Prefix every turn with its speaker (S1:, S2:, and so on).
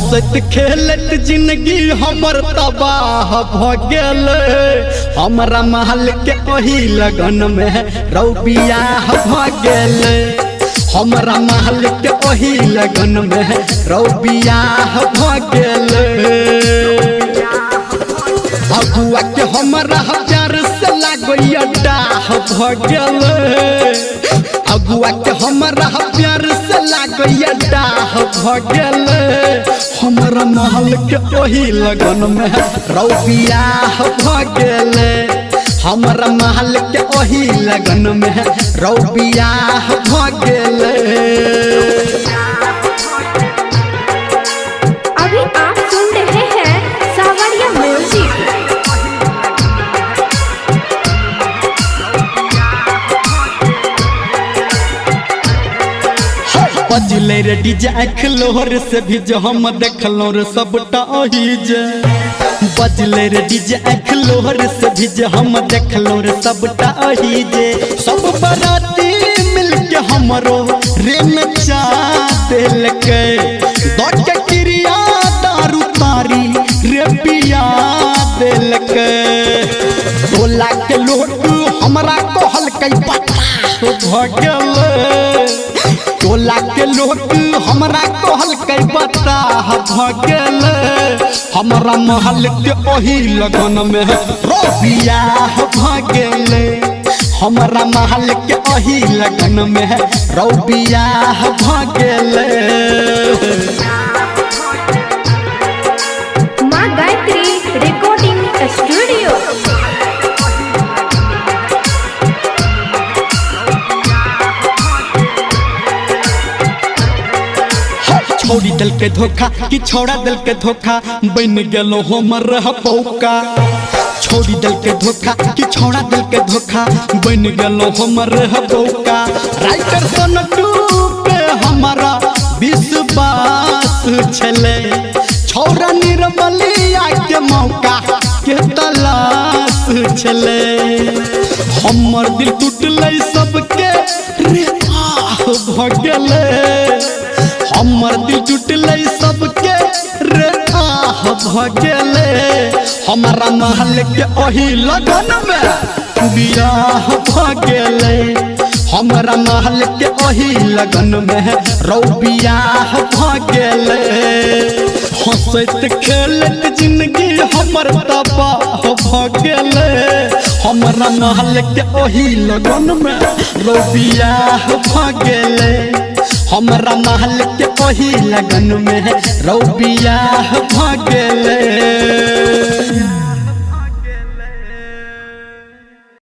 S1: हंसैत खेलैत जिंदगी हमर तबाह भ गेलै। हमरा महल के ओही लगन में रौ बियाह भ गेलै। हमरा महल के ओही लगन में रौ बियाह भ गेलै। अगुआ के हमरा प्यार से लागैया डाह भ गेलै। अगुआ के हमरा प्यार से लागैया डाह भ गेलै। हमरा महल के ओही लगन में रौ बियाह भ गेलै। हमरा महल के ओही लगन में रौ बियाह भ गेलै।
S2: अभी आप सुन रहे हैं सावरिया म्यूजिक।
S1: बजले रे डीजे आँख लोहर से भी जो हम देखलौं रे सबटा ओही जे। बजले रे डीजे आँख लोहर से भी जो हम देखलौं रे सबटा ओही जे। सब बराती मिलके हमरो रे नचा देलकै। दऽ के क्रिया दारू तारी रे पिया देलकै। टोला के लोग हमरा कहलकै बताह भ गेलै। टोला के लोग हमरा कहलकै बताह भ गेलै। हमरा महल के ओही लगन में रौ बियाह भ गेलै। हमरा महल के ओही लगन में रौ बियाह भ गेलै।
S2: माँ गायत्री रिकॉर्डिंग स्टूडियो।
S1: छोड़ी दिल के धोखा कि छोड़ा दिल के धोखा बन गेलो हमर पौका। छोड़ी दिल के धोखा कि छोड़ा दिल के धोखा बन गेलो हमर पौका। राइटर सोनटू पे हमारा विश्वास छलै। छोड़ा निर्मलिया के मौका के तलाश छलै। हमर दिल टूटलै सबके रे आह भ गेलै। हमर दिल टूटलै सबके रे आह भ गेलै। हमरा महल के ओही लगन में बियाह भ गेलै। हमरा महल के ओही लगन में रौ बियाह भ गेलै। हंसैत खेलैत जिंदगी हमर तबाह भ गेलै। हमरा महल के ओही लगन में रौ बियाह भ गेलै। हमरा महल के ओही लगन में रौ बियाह भ गेलै।